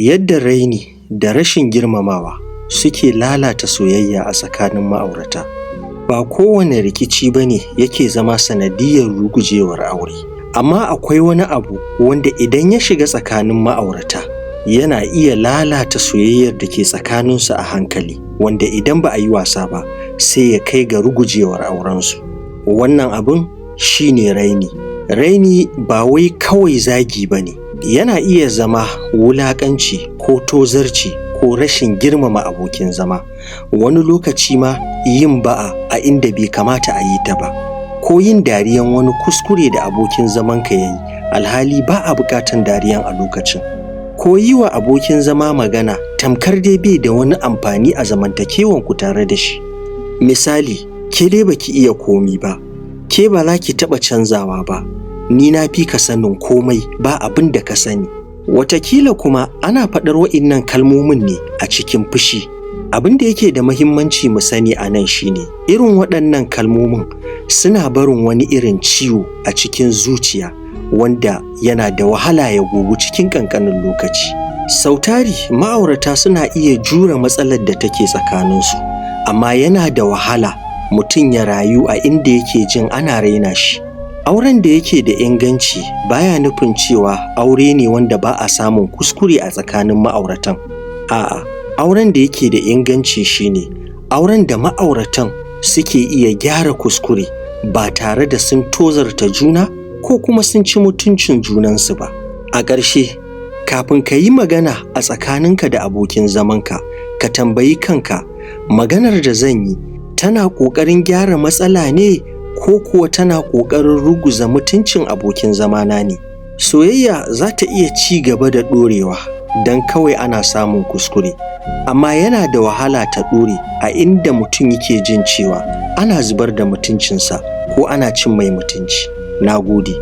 Yadda raini da rashin girmamawa suke lalata soyayya a tsakanin ma'aurata. Ba kowane rikici ba ne yake zama sanadiyyar rugujewar aure, amma akwai wani abu wanda idan ya shiga tsakanin ma'aurata yana iya lalata soyayyar da ke tsakaninsu a hankali, wanda idan ba a yi wasa ba sai ya kai ga rugujewar aurensu. Wannan abun shi ne raini. Raini ba wai kawai zagi ba ne, yana iya zama wulaƙanci ko tozarci ko rashin girmama abokin zama, wani lokaci ma yin ba'a a inda bai kamata a yi ta ba, ko yin dariyan wani kuskure da abokin zamanka ya yi alhali ba a buƙatan dariyan a lokacin, ko yi wa abokin zama magana tamkar dai bai da wani amfani a zamantakewanku tare da shi. Misali, ke dai baki iya komi ba, ke ba za ki taɓa canzawa ba, ni na fi ka sanin komai, ba abin da ka sani. Wataƙila kuma ana faɗar wa'innan kalmomin ne a cikin fushi. Abin da yake da mahimmanci mu sani a nan shi ne, irin waɗannan kalmomin suna barin wani irin ciwo a cikin zuciya wanda yana da wahala ya gogu cikin ƙanƙanin lokaci. Sau tari ma'aurata suna iya jure matsalar da take tsakaninsu, amma yana da wahala mutum ya rayu a inda yake jin ana raina shi. Auren da yake da inganci baya nufin cewa aure ne wanda ba a samun kuskure a tsakanin ma'auratan. A'a, auren da yake da inganci shi ne auren da ma'auratan suke iya gyara kuskure ba tare da sun tozarta juna ko kuma sun ci mutuncin junansu ba. A ƙarshe, kafin ka yi magana a tsakaninka da abokin zamanka, ka tambayi kanka, maganar da zan yi tana ƙoƙarin gyara matsala ne ko kuwa tana ƙoƙarin ruguza mutuncin abokin zamana ne? Soyayya za ta iya ci gaba da ɗorewa don kawai ana samun kuskure, amma yana da wahala ta ɗore a inda mutum yake jin cewa ana zubar da mutuncinsa ko ana cin mai mutunci. Na gode.